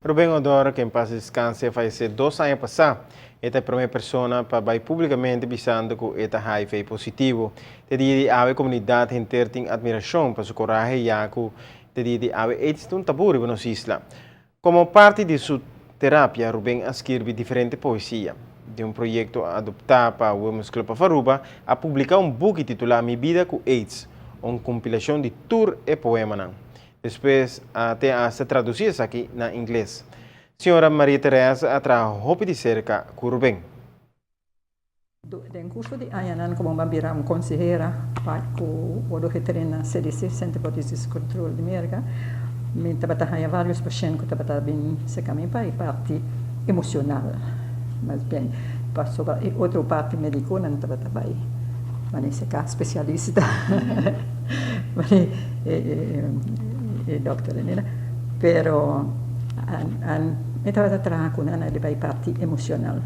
Ruben Odor, ku en pas deskanse, a fayesé 2 aña pasá. E ta e promé persona pa bai públikamente bisando ku e ta HIV positivo. Te dia di awe komunidat henter tin atmirashon pa su kurahe, ya ku te dia di awe AIDS ta un tabú riba nos isla. Komo parti di su terapia, Ruben a skirbi diferente poesia. Den un proyekto adoptá pa Women's Club of Aruba, a publiká un buki titulá Mi Bida ku AIDS, un kompilashon di tur e poemanan. Despues te a tradusí esaki na ingles. Señora Maria Teresa a traha hopi di serka ku Ruben. Den kurso di añanan komo m'a bira un konsehera pa ku na CDC, Center for Disease Control di Merka, mi tabata haña vários pashènt ku tabata bin serka mi pa e parti emoshonal, mas bien pasobra e otro parti médiko nan tabata bai serka spesialista, e dòkter, pero mi tabata traha ku nan riba e parti emoshonal.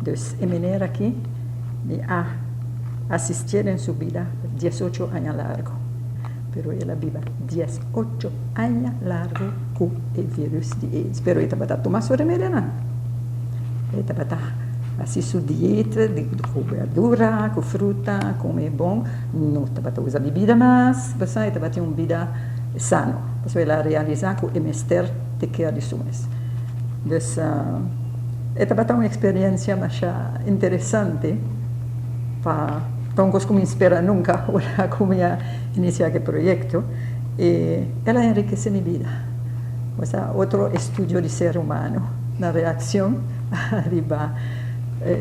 Dus e manera aki mi a asistí den su bida 18 aña largu. Pero el a biba 18 aña largu ku e virus di AIDS. Pero e tabata tuma su remedionan. E tabata hasi su dieta di ku berdura, ku fruta, kome bon. No tabata usa bebida mas, pasobra e tabatin un bida sano. Pasobra el a realisá ku e mester take care di su mes. Dus e tabata un eksperensia mas interesante pa ta un kos ku mi spera nunka ora ku mi a inisiá e proyekto i el a enrikesé mi bida. Osea, otro estudio di ser humano na reakshon riba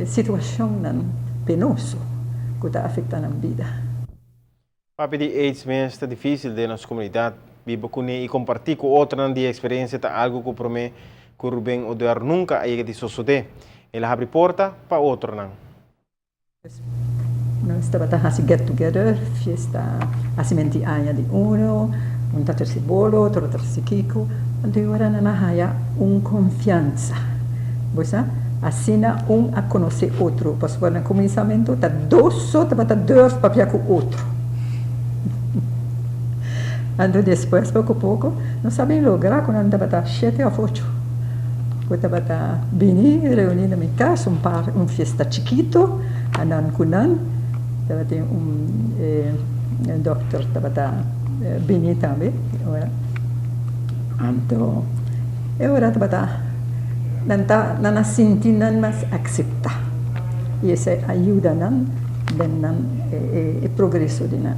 situashonnan penoso ku ta afektá nan bida. Papia di AIDS mes ta difísil den nos komunidat. Biba kuné i kompartí ku otronan di eksperensia ta algu ku promé ku Ruben Odor nunka a yega di sosodé. El a habri porta pa otronan. Nos tabata hasi get together, fiesta hasimentu di aña di uno, un ta trese bolo, otro ta trese kiko. Anto ora nan a haya un konfiansa. Bo sa? Asina un a konosé otro, pasobra na kuminsamentu ta dos so tabata durf papia ku otro. Anto despues poko poko nos a bin logra ku nan tabata shete òf ocho ku tabata bini reuní na mi kas un par un fiesta chikito anan ku nan tabatin un dòkter tabata bini tambe ora anto e ora tabata nan ta nan a sinti nan mas akseptá i esei a yuda nan den nan e progreso di nan.